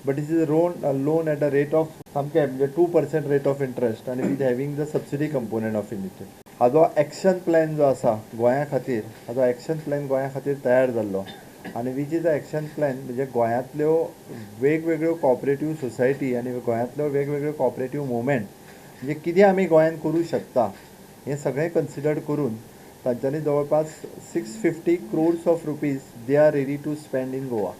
But this is loan at a rate of सामकें म्हणजे 2% rate of interest आनी with having the subsidy component of in it. हाजो action plan जो आसा गोंया खातीर, हाजो एक्शन प्लॅन गोंया खातीर तयार जाल्लो आनी which is a action plan म्हणजे गोंयांतल्यो वेगवेगळ्यो कॉपरेटीव सोसायटी आनी गोंयांतल्यो वेगवेगळ्यो कॉपरेटीव मुवमेंट म्हणजे कितें आमी गोंयांत करूं शकता हें सगळें कन्सिडर करून तांच्यांनी जवळपास 650 crores of rupees they are ready to spend in Goa.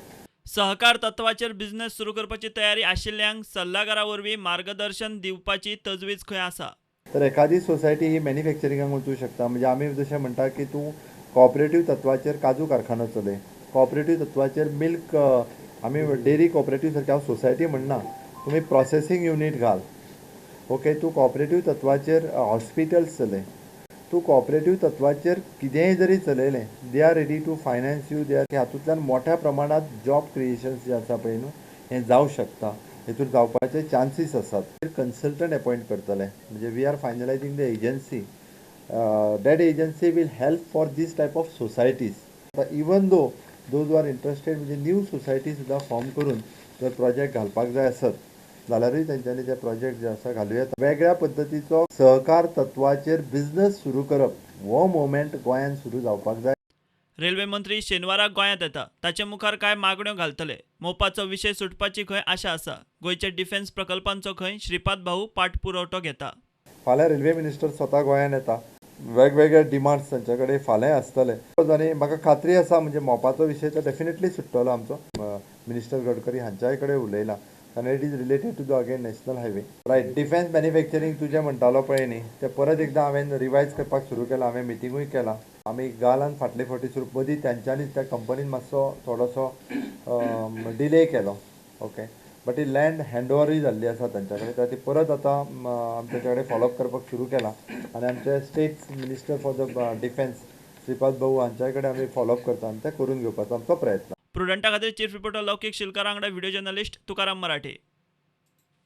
सहकार तत्वाचेर बिझनेस सुरू करपाची तयारी आशिल्ल्यांक सल्लागारा वरवीं मार्गदर्शन दिवपाची तजवीज खंय आसा. तर एखादी सोसायटी ही मॅन्युफॅक्चरिंगाक वचूं शकता. म्हणजे आमी जशें म्हणटा की तूं कॉपरेटीव तत्वाचेर काजू कारखानो चलय, कॉपरेटीव तत्वाचेर मिल्क, आमी डेरी कॉपरेटीव सारकी हांव सोसायटी म्हणना, तुमी प्रोसेसींग युनीट घाल, ओके, तूं कॉपरेटीव तत्वाचेर हॉस्पिटल्स चलय, तूं कॉपरेटीव तत्वाचेर कितेंय जरी चलयलें they are ready to finance you. They are हातूंतल्यान मोठ्या प्रमाणांत जॉब क्रिएशन्स जे आसा पळय न्हू हें जावं शकता, हेतून जावपाचे चान्सीस आसात. कन्सल्टंट अपॉयंट करतले, म्हणजे we are finalising the agency, that agency will help for this type of societies. Even though those are interested म्हणजे न्यू सोसायटी सुद्दां फॉर्म करून जर प्रोजेक्ट घालपाक जाय आसत जाल्यारूय तेंच्यांनी ते प्रोजेक्ट जे आसा घालूं येता. वेगळ्या पद्दतीचो सहकार तत्वाचेर बिझनस सुरू करप हो मुवमेंट गोंयांत सुरू जावपाक जाय. रेल्वे मंत्री शेनवाराक गोंयांत येता, ताचे मुखार कांय मागण्यो घालतले. मोपाचो विशय सुटपाची खंय आशा आसा. गोंयच्या डिफेन्स प्रकल्पांचो खंय श्रीपाद भाऊ पाठपुरवठो घेता. फाल्यां रेल्वे मिनिस्टर स्वता गोंयांत येता, वेगवेगळे डिमांड्स तांचे कडेन फाल्यां आसतले आनी म्हाका खात्री आसा म्हणजे मोपाचो विशय तर डेफिनेटली सुट्टलो आमचो. मिनिस्टर गडकरी हांच्याय कडेन उलयला आनी it is related to the again national highway. Right, defence manufacturing तुजें म्हणटालो पळय न्ही तें परत एकदां हांवें रिवायज करपाक सुरू केलां, हांवें मिटिंगूय केलां. आमी गालान फाटले फावटी सुरू मदीं तेंच्यांनीच त्या कंपनीन मातसो थोडोसो डिले केलो, okay, but he land hand ओवरूय जाल्ली आसा तांच्या कडेन, तर ती परत आतां आमी तांच्या कडेन फॉलोअप करपाक सुरू केलां आनी आमचे state minister for the defence Shripad Bhau हांच्या कडेन आमी फॉलोअप करता आनी तें करून घेवपाचो आमचो प्रयत्न. प्रुडंटा खातीर चीफ रिपोर्टर लौकीक शिलकार वांगडा व्हिडिओ जर्नलिस्ट तुकाराम मराठे.